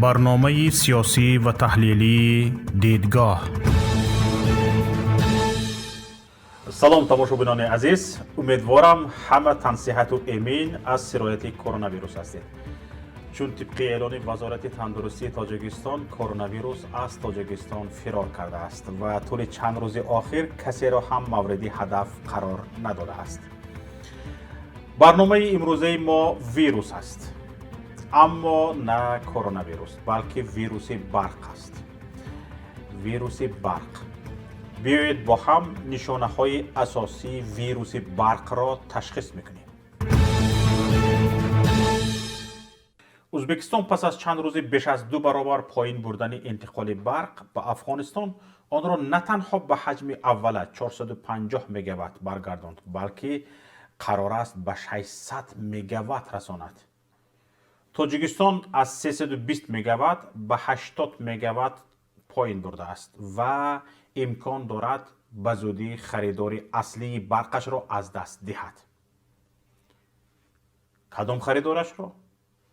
Барномаи сиёсӣ ва таҳлилии «Дидгоҳ». Салом, тамошобинони азиз. Умедворам, ҳама тансиҳату эмин аз сирояти коронавирус ҳастед, чун тибқи эълони Вазорати тандурустии Тоҷикистон, коронавирус аз Тоҷикистон фирор кардааст ва тӯли чанд рӯзи охир касеро ҳам мавриди ҳадаф қарор надодааст. Барномаи имрӯзаи мо вирус аст, аммо на коронавирус, балки вируси барқ аст, вируси барқ. Биёед, бо ҳам нишонаҳои асосии вируси барқро ташхис мекунем. Ӯзбекистон пас аз чанд рӯзи беш аз ду баробар поин бурдани интиқоли барқ ба Афғонистон, онро на танҳо ба ҳаҷми аввала, 450 мегаватт, баргардонд, балки қарор аст ба 600 мегаватт расонад. Тоҷикистон аз 320 мегаватт ба 80 мегаватт поин бурдааст ва имкон дорад, ба зудӣ харидори аслии барқашро аз даст диҳад. Кадом харидорашро?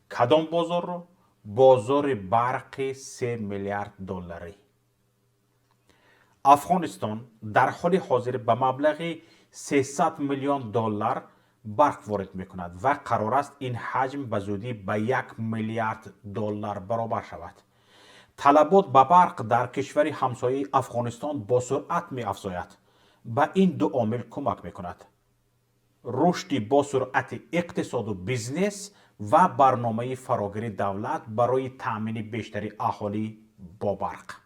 Кадом бозорро? Бозори барқи 3 миллиард долларӣ. Афғонистон дар ҳоли ҳозир ба маблағи 300 миллион доллар барқ ворид мекунад ва қарор аст, ин ҳаҷм ба зудӣ ба 1 миллиард доллар баробар шавад. Талабот ба барқ дар кишвари ҳамсояи Афғонистон бо суръат меафзояд. Ба ин ду омил кӯмак мекунад: рушди босуръати иқтисоду бизнес ва барномаи фарогири давлат барои таъмини бештари аҳолӣ бо барқ.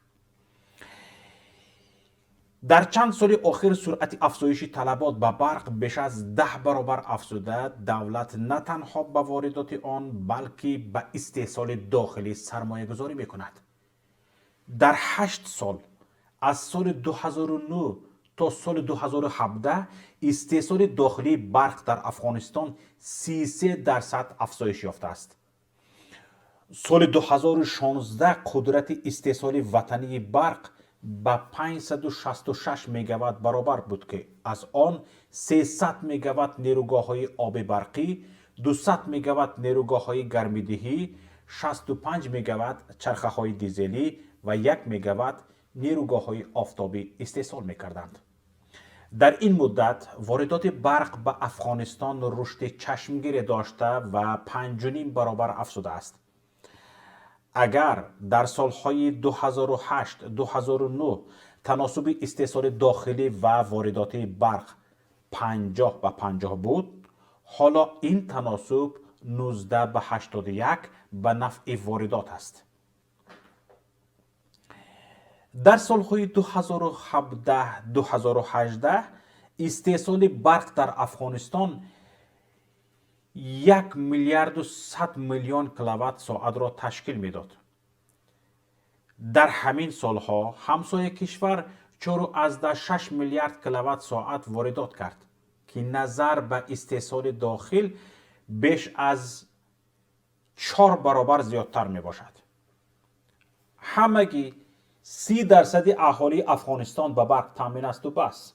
Дар чанд соли охир суръати афзоиши талабот ба барқ беш аз 10 баробар афзуда, давлат на танҳо ба воридоти он, балки ба истеҳсоли дохилӣ сармоягузорӣ мекунад. Дар 8 сол, аз соли 2009 то соли 2017, истеҳсоли дохилии барқ дар Афғонистон 33% афзоиш ёфтааст. Соли 2016 қудрати истеҳсоли ватании барқ ба 566 мегаватт баробар буд, ки аз он 300 мегаватт нерӯгоҳҳои оби барқӣ, 200 мегаватт нерӯгоҳҳои гармидиҳӣ, 65 мегаватт чархаҳои дизелӣ ва 1 мегаватт нерӯгоҳҳои офтобӣ истеҳсол мекарданд. Дар ин муддат воридоти барқ ба Афғонистон рушди чашмгире дошта ва 5,5 баробар афзудааст. Агар дар солҳои 2008-2009 таносуби истеҳсоли дохилӣ ва воридоти барқ 50 ба 50 буд, ҳоло ин таносуб 19 ба 81 ба нафъи воридот аст. Дар солҳои 2017-2018 истеҳсоли барқ дар Афғонистон 1 миллиарду 100 миллион киловатт соатро ташкил медод. Дар ҳамин солҳо ҳамсоя кишвар 4,6 миллиард киловатт соат воридот кард, ки назар ба истеҳсоли дохил беш аз чор баробар зиёдтар мебошад. Ҳамагӣ 30 дарсади аҳолии Афғонистон ба барқ таъмин асту бас.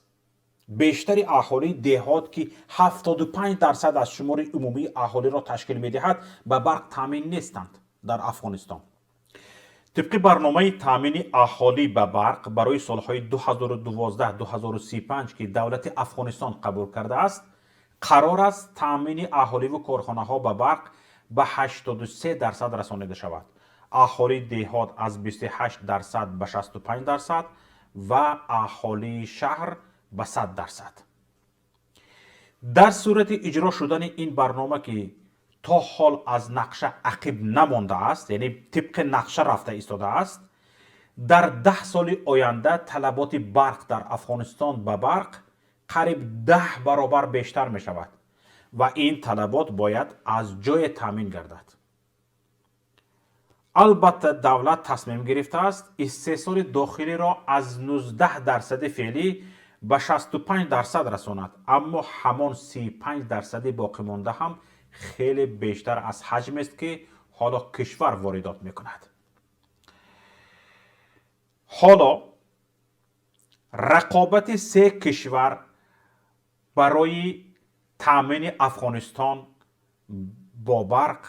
Бештари аҳолии деҳот, ки 75% аз шумори умумии аҳолиро ташкил медиҳад, ба барқ таъмин нестанд дар Афғонистон. Тибқи барномаи таъмини аҳолӣ ба барқ барои солҳои 2012-2035, ки давлати Афғонистон қабул кардааст, қарор аст таъмини аҳоливу корхонаҳо ба барқ ба 83% расонида шавад, аҳолии деҳот аз 28% ба 65% ва аҳолии шаҳр ба 100%. Дар сурати иҷро шудани ин барнома, ки то ҳол аз нақша ақиб намондааст, яъне тибқи нақша рафта истодааст, дар 10 соли оянда талаботи барқ дар Афғонистон ба барқ қариб 10 баробар бештар мешавад ва ин талабот бояд аз ҷое таъмин гардад. Албатта, давлат тасмим гирифтааст, истеҳсоли дохилиро аз 19 дарсади феълӣ ба 65% расонад, аммо ҳамон 35 дарсади боқимонда ҳам хеле бештар аз ҳаҷмест, ки ҳоло кишвар воридот мекунад. Ҳоло рақобати се кишвар барои таъмини Афғонистон бо барқ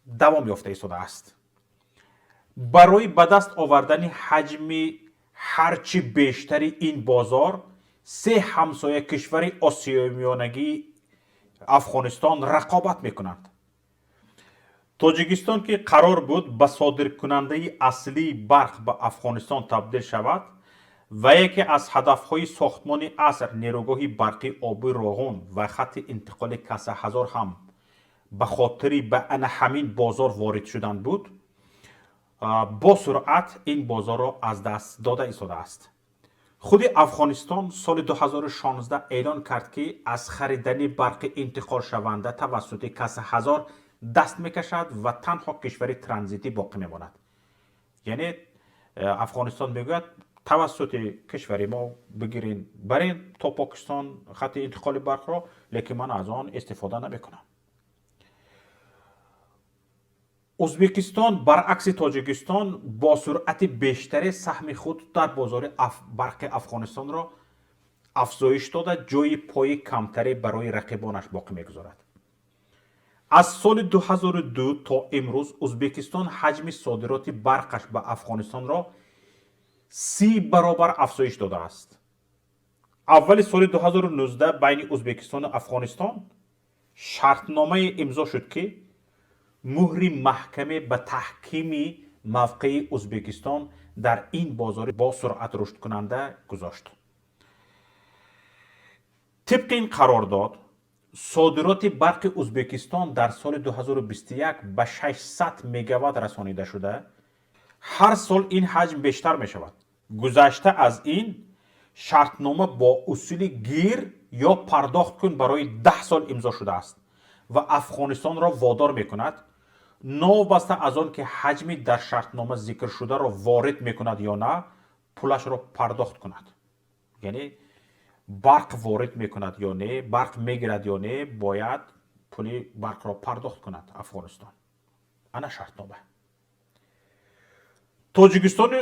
давом ёфта истодааст. Барои ба даст овардани ҳаҷми ҳарчи бештари ин бозор, се ҳамсоя кишвари Осиёи Миёнагии Афғонистон рақобат мекунанд. Тоҷикистон, ки қарор буд ба содиркунандаи аслии барқ ба Афғонистон табдил шавад ва яке аз ҳадафҳои сохтмони аср, нерӯгоҳи барқии оби Роғун ва хатти интиқоли Каса ҳазор ҳам ба хотири ба ана ҳамин бозор ворид шудан буд, бо суръат ин бозорро аз даст дода истодааст. Худи Афғонистон соли 2016 эълон кард, ки аз харидани барқи интиқолшаванда тавассути Каса ҳазор даст мекашад ва танҳо кишвари транзитӣ боқӣ мемонад. Яъне Афғонистон мегӯяд: тавассути кишвари мо бигирин, барин то Покистон хатти интиқоли барқро, лекин ман аз он истифода намекунам. Узбекистон баръакси Тоҷикистон бо суръати бештаре саҳми худ дар бозори барқи Афғонистонро афзоиш дода, ҷои пои камтаре барои рақибонаш боқӣ мегузорад. Аз соли 2002 то имрӯз Узбекистон ҳаҷми содироти барқаш ба Афғонистонро 30 баробар афзоиш додааст. Аввали соли 2019 байни Узбекистону Афғонистон шартномае имзо шуд, ки муҳри маҳкаме ба таҳкими мавқеи Узбекистон дар ин бозори бо суръат рушдкунанда гузошт. Тибқи ин қарордод, содироти барқи Узбекистон дар соли 2021 ба 600 мегаватт расонида шуда, ҳар сол ин ҳаҷм бештар мешавад. Гузашта аз ин, шартнома бо усули гир ё пардохт кун барои 10 сол имзо шудааст ва Афғонистонро водор мекунад, новобаста аз он ки ҳаҷми дар шартнома зикршударо ворид мекунад ё на, пулашро пардохт кунад. Яъне барқ ворид мекунад ё не, барқ мегирад ё не, бояд пули барқро пардохт кунад Афғонистон. Ана шартнома. Тоҷикистону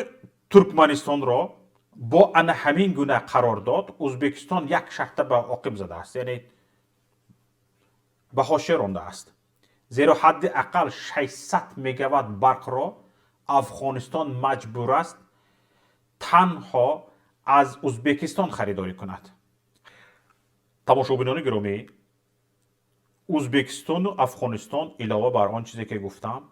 Туркманистонро бо ана ҳамин гуна қарордод Узбекистон як шарта ба оқиб задааст, яъне ба ҳошия рондааст, зеро ҳадди ақал 600 мегаватт барқро Афғонистон маҷбур аст танҳо аз Узбекистон харидорӣ кунад. Тамошобинони гиромӣ, Узбекистону Афғонистон илова бар он чизе ки гуфтам,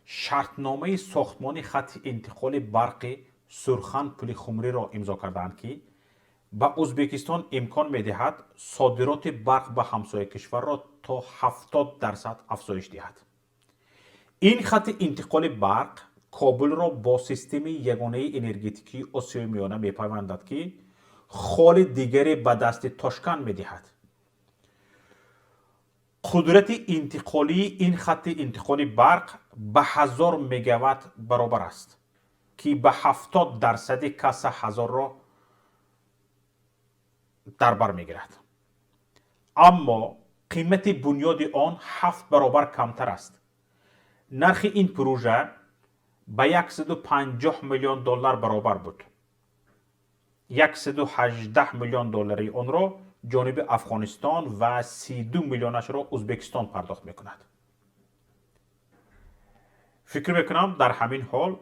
шартномаи сохтмони хатти интиқоли барқи Сурхан Пули Хумриро имзо кардаанд, ки ба Узбекистон имкон медиҳад содироти барқ ба ҳамсоя кишварро то 70% афзоиш диҳад. Ин хатти интиқоли барқ Кобулро бо системаи ягонаи энергетикии Осиёи Миёна мепайвандад, ки холи дигаре ба дасти Тошканд медиҳад. Қудрати интиқолии ин хатти интиқоли барқ ба 1000 мегаватт баробар аст, ки ба 70 дарсади Каса ҳазорро дар бар мегирад, аммо қимати бунёди он ҳафт баробар камтар аст. Нархи ин пурӯжа ба 150 миллион доллар баробар буд. 118 миллион доллари онро ҷониби Афғонистон ва 32 миллионашро Узбекистон пардохт мекунад. Фикр мекунам, дар ҳамин ҳол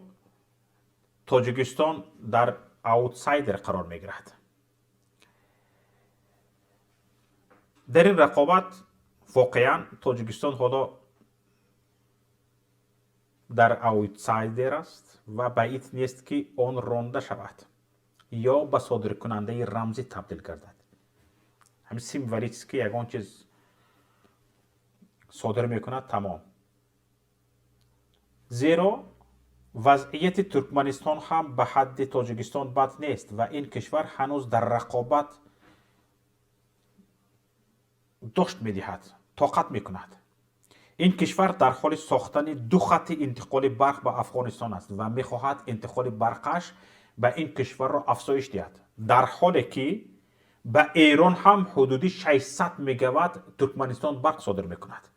Тоҷикистон дар аутсайдер қарор мегирад. Дар ин рақобат воқеан Тоҷикистон ҳоло дар аутсайдер аст ва баид нест, ки он ронда шавад ё ба содиркунандаи рамзӣ табдил гардад. Ҳамин символически ягон чиз содир мекунад, тамом. Зеро вазъияти Туркманистон ҳам ба ҳадди Тоҷикистон бад нест ва ин кишвар ҳанӯз дар рақобат дошт медиҳад, тоқат мекунад. Ин кишвар дар ҳоли сохтани ду хатти интиқоли барқ ба Афғонистон аст ва мехоҳад интиқоли барқаш ба ин кишварро афзоиш диҳад, дар ҳоле ки ба Эрон ҳам ҳудуди 600 мегаватт Туркманистон барқ содир мекунад.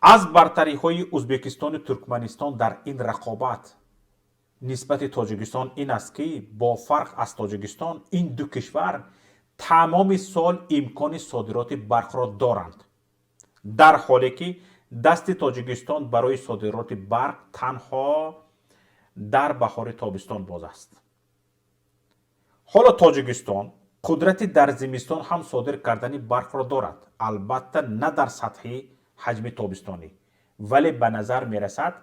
Аз бартариҳои Узбекистону Туркманистон дар ин рақобат нисбати Тоҷикистон ин аст, ки бо фарқ аз Тоҷикистон ин ду кишвар тамоми сол имкони содироти барқро доранд, дар ҳоле ки Дасти Тоҷикистон барои содироти барқ танҳо дар баҳори тобистон боз аст. Ҳоло Тоҷикистон қудрати дар зимистон ҳам содир кардани барқро дорад, албатта, на дар сатҳи ҳаҷми тобистонӣ, вале ба назар мерасад,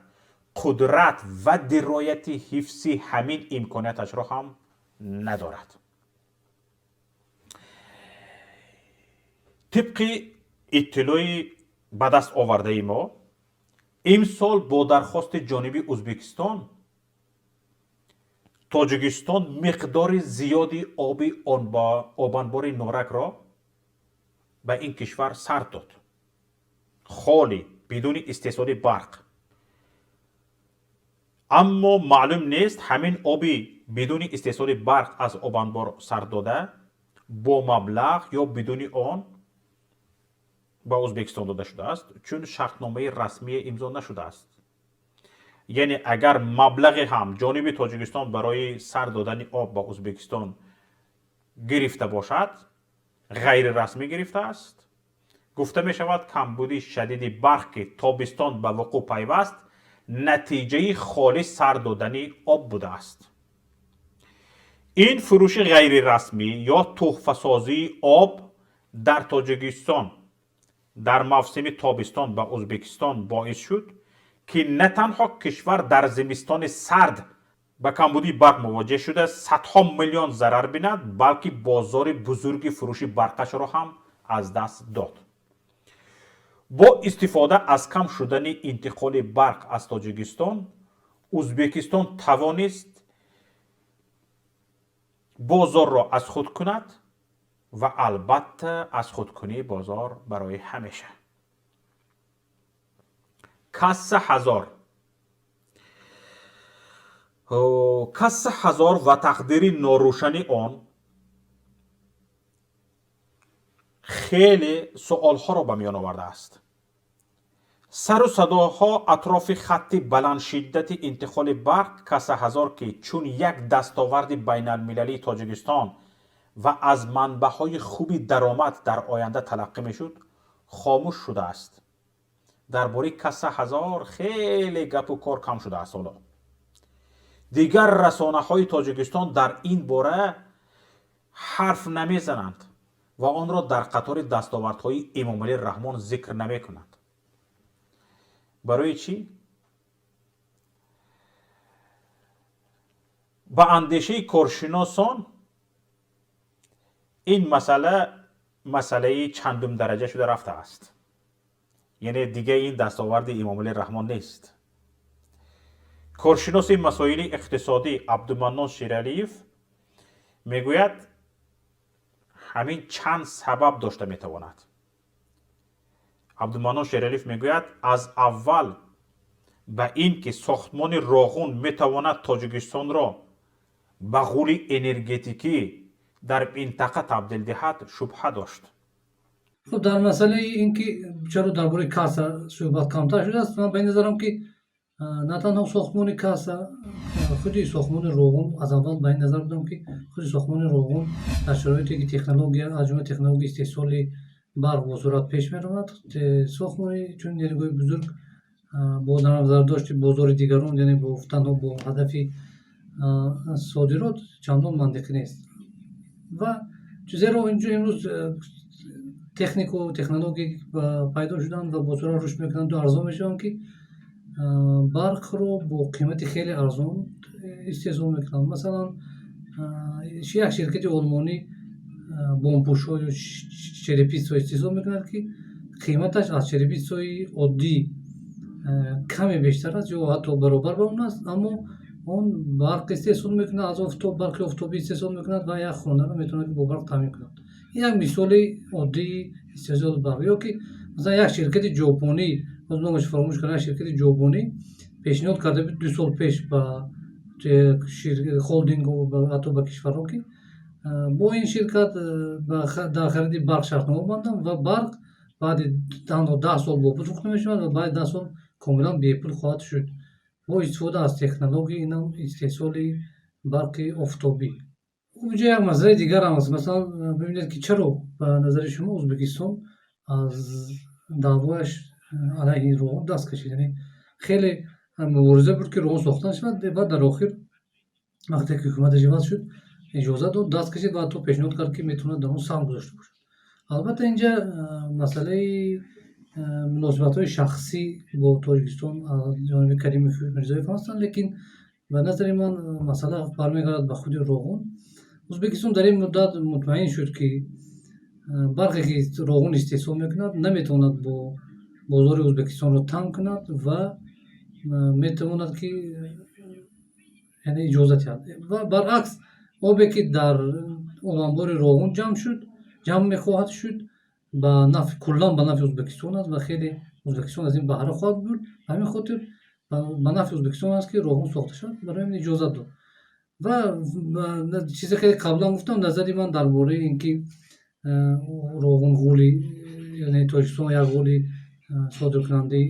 қудрат ва дирояти ҳифзи ҳамин имконияташро ҳам надорад. Тибқи иттилои ба даст овардаи мо, имсол бо дархости ҷониби Ӯзбекистон Тоҷикистон миқдори зиёди оби обанбори Норакро ба ин кишвар сар дод, холӣ, бидуни истеҳсоли барқ. Аммо маълум нест, ҳамин оби бидуни истеҳсоли барқ аз обанбор сар дода бо маблағ ё бидуни он ба Ӯзбекистон дода шудааст, чун шартномаи расмие имзо нашудааст. Яъне агар маблағе ҳам ҷониби Тоҷикистон барои сар додани об ба Ӯзбекистон гирифта бошад, ғайрирасмӣ гирифтааст. Гуфта мешавад, камбуди шадиди барқ, ки тобистон ба вуқӯъ пайваст, натиҷаи холӣ сар додани об будааст. Ин фурӯши ғайрирасмӣ ё тӯҳфасозии об дар Тоҷикистон дар мавсими тобистон ба Ӯзбекистон боис шуд, ки на танҳо кишвар дар зимистони сард ба камбудии барқ мувоҷеҳ шуда, садҳо миллион зарар бинад, балки бозори бузурги фурӯши барқашро ҳам аз даст дод. Бо истифода аз кам шудани интиқоли барқ аз Тоҷикистон, Ӯзбекистон тавонист бозорро аз худ кунад ва албатта, аз худкунии бозор барои ҳамеша. Касса ҳазор, Касса ҳазор ва тақдири норӯшани он хеле суолҳоро ба миён овардааст. Сару садоҳо атрофи хатти баландшиддати интиқоли барқ Касса ҳазор, ки чун як дастоварди байналмилалии Тоҷикистон ва аз манбаъҳои хуби даромад дар оянда талаққӣ мешуд, хомӯш шудааст. Дар бораи Касса ҳазор хеле гапу кор кам шудааст. Ҳоло дигар расонаҳои Тоҷикистон дар ин бора ҳарф намезананд ва онро дар қатори дастовардҳои Эмомалӣ Раҳмон зикр намекунанд. Барои чӣ? Ба андешаи коршиносон, ин масъала масъалаи чандум дараҷа шуда рафтааст, яъне дига ин дастоварди Эмомалӣ Раҳмон нест. Коршиноси масоили иқтисодӣ Абдуманнон Шералиев мегӯяд, ҳамин чанд сабаб дошта метавонад. Абдуманнон Шералиев мегӯяд, аз аввал ба ин ки сохтмони Роғун метавонад Тоҷикистонро ба ғули энергетикӣ дар минтақа табдил диҳад, шубҳа дошт. Хуб, дар масъалаи ин ки чаро дар бораи Касса суҳбат камтар шудааст, ман ба ин назарам, ки на танҳо сохтмони Касса, худи сохтмони Роғун, аз аввал ба ин назар будам, ки худи сохтмони Роғун дар шароите ки технология, аз ҷумла технологияи истеҳсоли барқ, бо суръат пеш меравад, сохтмони чунин нерӯгоҳи бузург бо назардошти бозори дигарон, яъне танҳо бо ҳадафи содирот, чандон мантиқӣ нест. Ва зеро инҷо имрӯз технику технология пайдо шуданд ва бо суръат рушд мекунанду арзон мешаванд, ки барқро бо қимати хеле арзон истеҳсол мекунанд. Масалан, як ширкати олмонӣ бомпӯшҳо ё черепицаҳо истеҳсол мекунад, ки қиматаш аз черепицаҳои оддӣ каме бештар аст ё ҳатто баробар ба он аст, аммо он барқ истеҳсол мекунад аз офтоб, барқи офтобӣ истеҳсол мекунад ва як хонаро метавонад ки бо барқ таъмин кунад. Ин як мисоли оддии истеҳсоли барқ. Ё ки масалан, як ширкати ҷопонӣ, боз номаш фаромӯш кардам, як ширкати ҷопонӣ пешниҳод карда буд 2 сол пеш ба холдингу ҳатто ба кишварҳо, ки бо ин ширкат дар хариди барқ шартнома банданд ва барқ баъди танҳо 10 сол бо пул фурӯхта мешавад ва баъди 10 сол комилан бепул хоҳад шуд бо истифода аз технологияи инам истеҳсоли барқи офтобӣ. Инҷо як масъалаи дигарам аст. Масалан, бибинед, ки чаро ба назари шумо Ӯзбекистон аз даъвояш Алайҳи Роғун даст кашид. Яъне хеле мубориза буд, ки Роғун сохта шавад, ва дар охир, вақте ки ҳукуматаш иваз шуд, иҷоза дод, даст кашид ва ҳатто пешниҳод кард, ки метавонад дар он саҳм гузошта бошад. Албатта, инҷа масъалаи муносибатҳои шахсӣ бо Тоҷикистон аз ҷониби Каримов, Мирзоев ҳастанд, лекин ба назари ман масъала бармегардад ба худи Роғун. Ӯзбекистон дар ин муддат мутмаин шуд, ки барқе, ки Роғун истеҳсол мекунад, наметавонад бо бозори Ӯзбекистонро танг кунад ва метавонад, ки яъне иҷоза диҳад. Ва баръакс, обе, ки дар обанбори Роғун ҷамъ шуд, ҷамъ мехоҳад шуд, ба нафъ, куллан ба нафъи Ӯзбекистон аст ва хеле Ӯзбекистон аз ин баҳра хоҳад бурд. Ба ҳамин хотир ба нафъи Ӯзбекистон аст, ки Роғун сохта шавад, барои ҳамин иҷозат дод. Ва чизе хеле қаблан гуфтам, назари ман дар бораи ин ки Роғун ғули, яъне Тоҷикистон як ғули содиркунандаи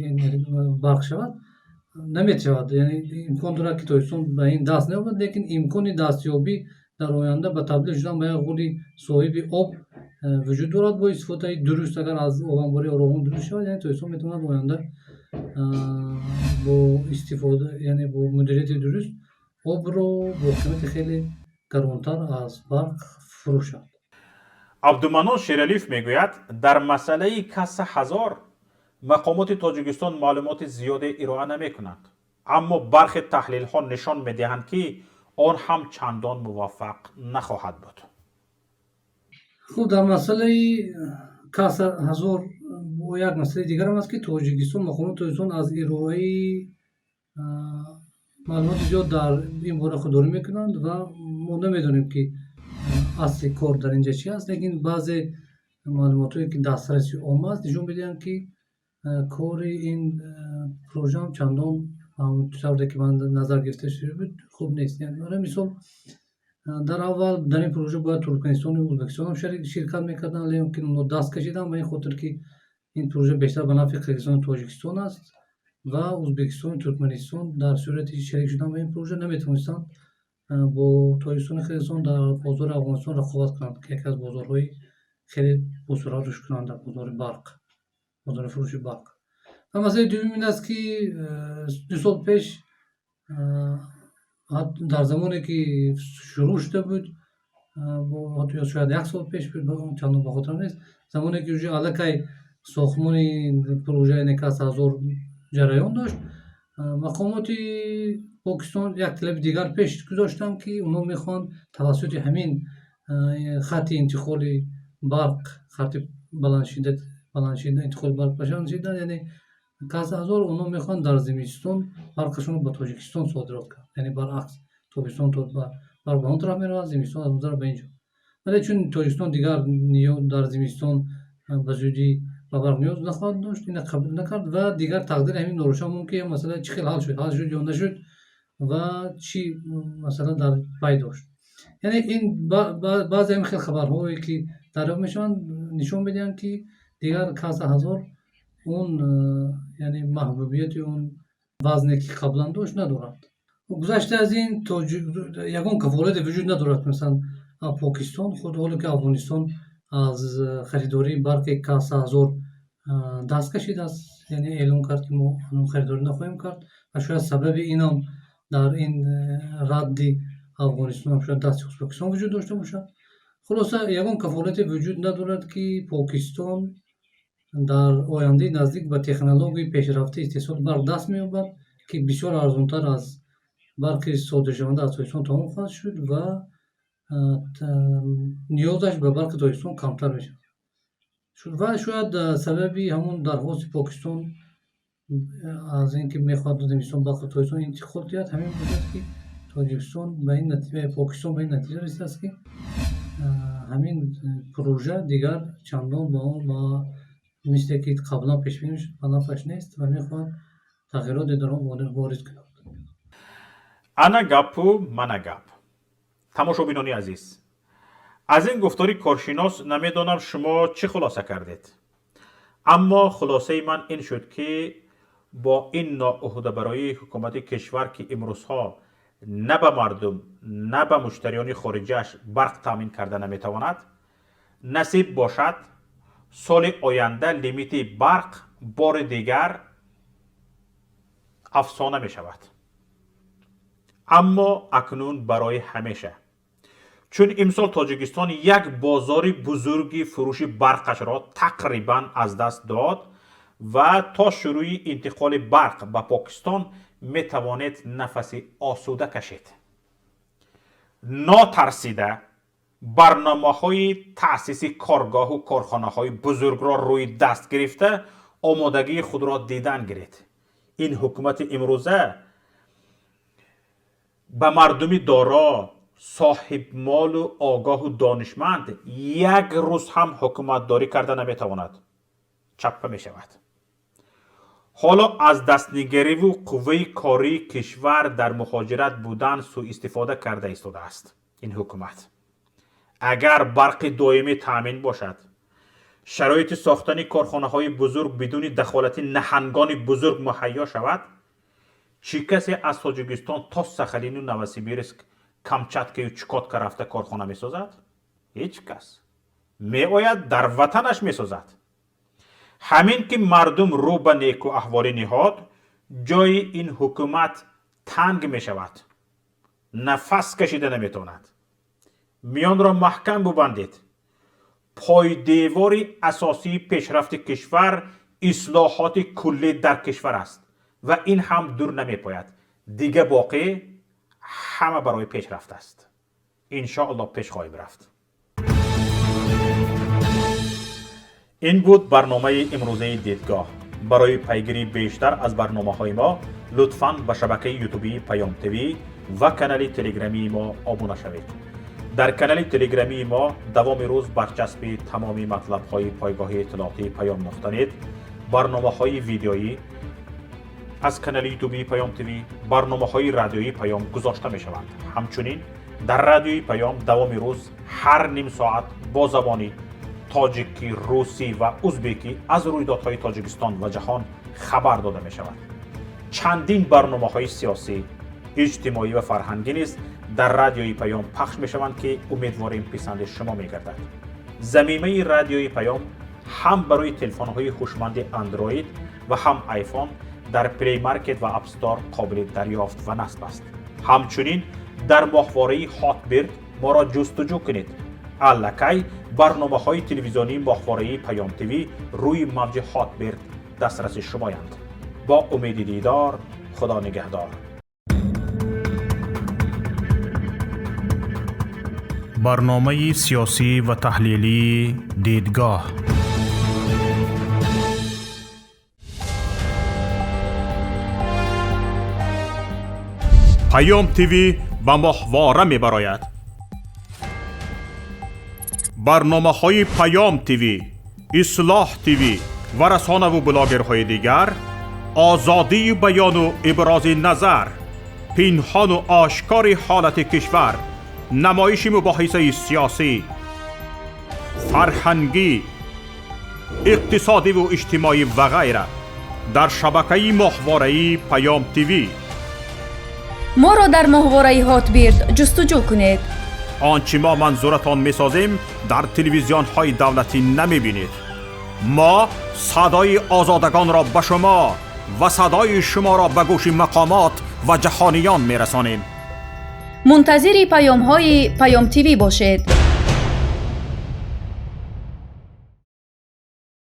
барқ шавад, наметавад. Яъне имкон дорад, ки Тоҷикистон ба ин даст наёбад, лекин имкони дастёбӣ дар оянда ба табдил шудан ба як ғули соҳиби об вуҷуд дорад. Бо истифодаи дуруст, агар аз обанбори Роғун дуруст шавад, яъне Тоҷикистон метавонад оянда бо истифода, яъне бо мудирияти дуруст, обро бо қимати хеле гаронтар аз барқ фурӯшад. Абдуманон Шералиев мегӯяд, дар масъалаи Каса 1000 мақомоти Тоҷикистон маълумоти зиёде ироа намекунанд, аммо бархе таҳлилҳо нишон медиҳанд, ки он ҳам чандон муваффақ нахоҳад буд. Хуб, дар масъалаи Каса 1000 бо як масъалаи дигарам аст, ки Тоҷикистон, мақомоти Тоҷикистон аз ироаи маълумоти зиёд дар ин бора худдорӣ мекунанд ва мо намедонем, ки асли кор дар ин ҷа чи аст. Лекин баъзе маълумотҳое, ки дастраси омма аст, нишон медиҳанд, ки кори ин прожаам чандон тавре, ки ман назар гирифта шуда буд, хуб нест. Барои мисол, дар аввал дар ин прожа бояд Туркманистону Ӯзбекистонам ширкат мекарданд, лекин онҳо даст кашиданд, ба ин хотир, ки ин прожа бештар ба нафъи Қирғизистону Тоҷикистон аст ва Ӯзбекистону Туркманистон дар сурати шарик шудан ба ин прожа наметавонистанд бо Тоҷикистону Қирғизистон дар бозори Афғонистон рақобат кунанд, ки яке аз бозорҳои хеле босуръат рушдкунанда, бозори барқ, бозори фурӯши барқ. Ва масъалаи дуюм ин аст, ки 2 сол пеш, дар замоне, ки шурӯъ шуда буд, ё шояд як сол пеш буд, чандон ба хотирам нест, замоне, ки уже аллакай сохтмони прожа, яъне Каса 1000, ҷараён дошт, мақомоти Покистон як талаби дигар пеш гузоштанд, ки онҳо мехоҳанд тавассути ҳамин хатти интиқоли барқ, хатти баландшиддат, баландшиддат, интиқоли барқ баландшиддат, яъне Каса 1000, онҳо мехоҳанд дар зимистон барқашонро ба Тоҷикистон содирот кунанд. Яъне баръакс, тобистон барқ ба он тараф меравад, зимистон аз он тараф ба ин ҷо. Вале чун Тоҷикистон дигар дар зимистон ба зудӣ ба барқ ниёз нахоҳад дошт, ина қабул накард. Ва дигар тақдири ҳамин норӯшан монд, ки масъала чӣ хел ҳал шуд, ҳал шуд ё нашуд ва чӣ масъала дар пай дошт. Яъне ин баъзе ҳамин хел хабарҳое, ки дарёфт мешаванд, нишон медиҳанд, ки дигар Каса 1000 он, яъне маҳбубияти он вазне, ки қаблан дошт, надорад. Гузашта аз ин, ягон кафолате вуҷуд надорад, масалан, Покистон худ, ҳоле ки Афғонистон аз харидории барқи Каса 1000 даст кашидааст, яъне эълон кард, ки мо харидорӣ нахоҳем кард, ва шояд сабаби инам дар ин радди Афғонистонам шояд дасти Ӯзбекистон вуҷуд дошта бошад. Хулоса, ягон кафолате вуҷуд надорад, ки Покистон дар ояндаи наздик ба технологияи пешрафтаи истеҳсоли барқ даст меёбад, ки бисёр арзонтар аз барқи содиршаванда аз Тоҷикистон тамом хоҳад шуд ва ниёзаш ба барқи Тоҷикистон камтар мешавад. Ва шояд сабаби ҳамон дархости Покистон аз ин ки мехоҳад зимистон барқи Тоҷикистон интиқол диҳад, ҳамин бошад, ки Тоҷикистон ба ин натиҷа, Покистон ба ин натиҷа расидааст, ки ҳамин прожа дигар чандон ба он, ба мисле ки қаблан пешбинӣ мешуд, ба нафъаш нест ва мехоҳад тағйироте дар он ворид кунад. Ана гапу мана гап. Тамошобинони азиз, аз ин гуфтори коршинос намедонам, шумо чӣ хулоса кардед, аммо хулосаи ман ин шуд, ки бо ин ноуҳдабароии ҳукумати кишвар, ки имрӯзҳо на ба мардум, на ба муштариёни хориҷиаш барқ таъмин карда наметавонад, насиб бошад. Соли оянда лимити барқ бори дигар афсона мешавад, аммо акнун барои ҳамеша, чун имсол Тоҷикистон як бозори бузурги фурӯши барқашро тақрибан аз даст дод ва то шурӯи интиқоли барқ ба Покистон метавонед нафаси осуда кашед. Нотарсида барномаҳои таъсиси коргоҳу корхонаҳои бузургро рӯи даст гирифта, омодагии худро дидан гиред. Ин ҳукумати имрӯза ба мардуми доро, соҳибмолу огоҳу донишманд як рӯз ҳам ҳукуматдорӣ карда наметавонад, чаппа мешавад. Ҳоло аз дастнигариву қувваи кории кишвар дар муҳоҷират будан сӯистифода карда истодааст ин ҳукумат. Агар барқи доимӣ таъмин бошад, шароити сохтани корхонаҳои бузург бидуни дахолати наҳангони бузург муҳайё шавад, чӣ касе аз Тоҷикистон то Сахалину Новосибирск, Камчаткаю Чукотка рафта корхона месозад? Ҳеҷ кас. Меояд, дар ватанаш месозад. Ҳамин ки мардум рӯ ба некуаҳволӣ ниҳод, ҷои ин ҳукумат танг мешавад, нафас кашида наметавонад. Миёнро маҳкам бубандед. Пойдевори асосии пешрафти кишвар ислоҳоти куллӣ дар кишвар аст ва ин ҳам дур намепояд. Дига боқӣ ҳама барои пешрафт аст. Иншоалло, пеш хоҳем рафт. Ин буд барномаи имрӯзаи «Дидгоҳ». Барои пайгирии бештар аз барномаҳои мо лутфан ба шабакаи ютубии Паём ТВ ва канали телеграмии мо обуна шавед. Дар канали телеграмии мо давоми рӯз барчаспи тамоми матлабҳои пойгоҳи иттилоотии Паём нуқта нет, барномаҳои видеоӣ аз канали ютубии Паём ТВ, барномаҳои радиоии Паём гузошта мешаванд. Ҳамчунин дар радиои Паём давоми рӯз ҳар ним соат бо забони тоҷикӣ, русӣ ва узбекӣ аз рӯйдодҳои Тоҷикистон ва ҷаҳон хабар дода мешавад. Чандин барномаҳои сиёсӣ, иҷтимоӣ ва фарҳангӣ низ дар радиои Паём пахш мешаванд, ки умедворем, писанди шумо мегардад. Замимаи радиои Паём ҳам барои телефонҳои ҳушманди Андроид ва ҳам Айфон дар Play Market ва App Store қобили дарёфт ва насб аст. Ҳамчунин дар моҳвораи Хотбирд моро ҷустуҷӯ кунед. Аллакай барномаҳои телевизионии моҳвораии Паём ТВ рӯи мавҷи Хотбирд дастраси шумоянд. Бо умеди дидор, Худо нигаҳдор. Барномаи сиёсӣ ва таҳлилии «Дидгоҳ». Паём ТВ ба моҳвора мебарояд. Барномаҳои Паём ТВ, Ислоҳ ТВ ва расонаву блогерҳои дигар, озодии баёну ибрози назар, пинҳону ошкори ҳолати кишвар, намоиши мубоҳисаи сиёсӣ, фарҳангӣ, иқтисодиву иҷтимоӣ ва ғайра дар шабакаи моҳвораии Паём ТВ. Моро дар моҳвораи Хотбирд ҷустуҷӯ кунед. Он чӣ мо манзуратон месозем, дар телевизионҳои давлатӣ намебинед. Мо садои озодагонро ба шумо ва садои шуморо ба гӯши мақомот ва ҷаҳониён мерасонем. Мунтазири паёмҳои Паём ТВ бошед.